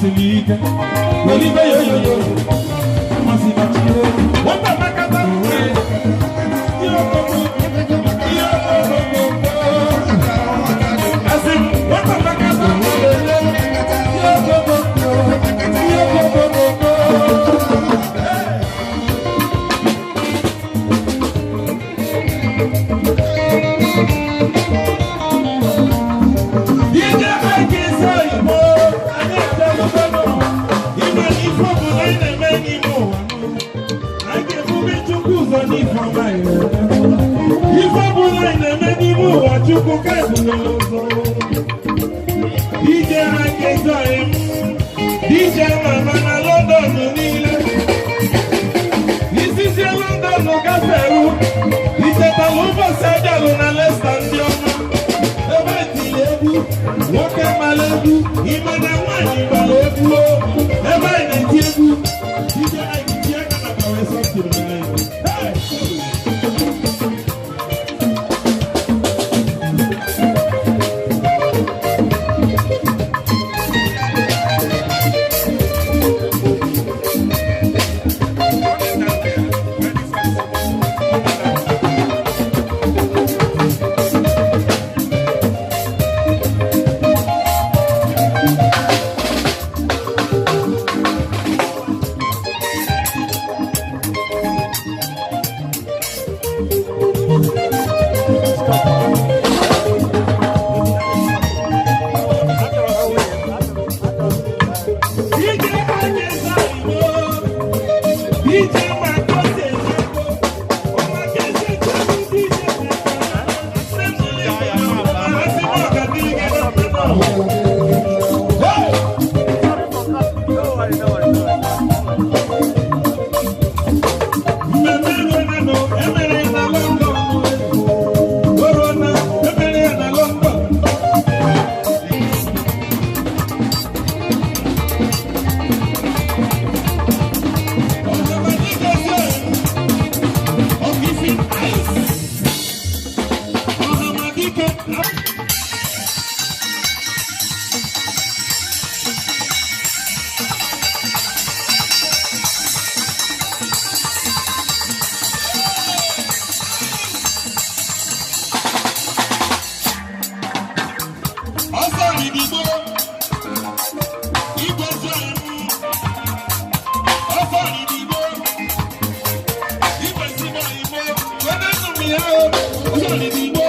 Siri ike olibe yoyoyo mmasị bachie nwata makata ihe okoko ihe okoko asị m nwata makata ihe okoko ihe okoko. DJ Ike ezi oyibo anyị ejelụgono ịma na ife ọbụla anyị na-eme n'ime ụwa anyị ga-ebube Chukwu ụzọ n'ife ọma anyị na-eme. Ife ọbụla anyị na-eme n'ime ụwa Chukwu ka ebulere ụzọ. DJ Ike ezi oyi m DJ mama na London niile isizie London gaferu ichetala ụbọchị abịalụ na Leicester ndị ọma ebe etiri egwu nwoke mara egwu ime na nwaanyị mara egwu o ebe anyị na-eti egwu DJ Ike tie aka na bawe something na Hey! DJ Ike ezi oyibo DJ Makosi Ejeko ọma kesi ejeko DJ nne m nụrụ Igbo na asị m ọ ga-adịrị gị na mma. Hey! Mmemme ruo na emere ya na London. O ruo na emere ya na London. Ọhamadike ọsọ rìdìgbò igwe zọrọ ọsọ rìdìgbò igwe síbọ̀ ìgbò wẹ́dẹ́ nù mí yá o ọsọ rìdìgbò.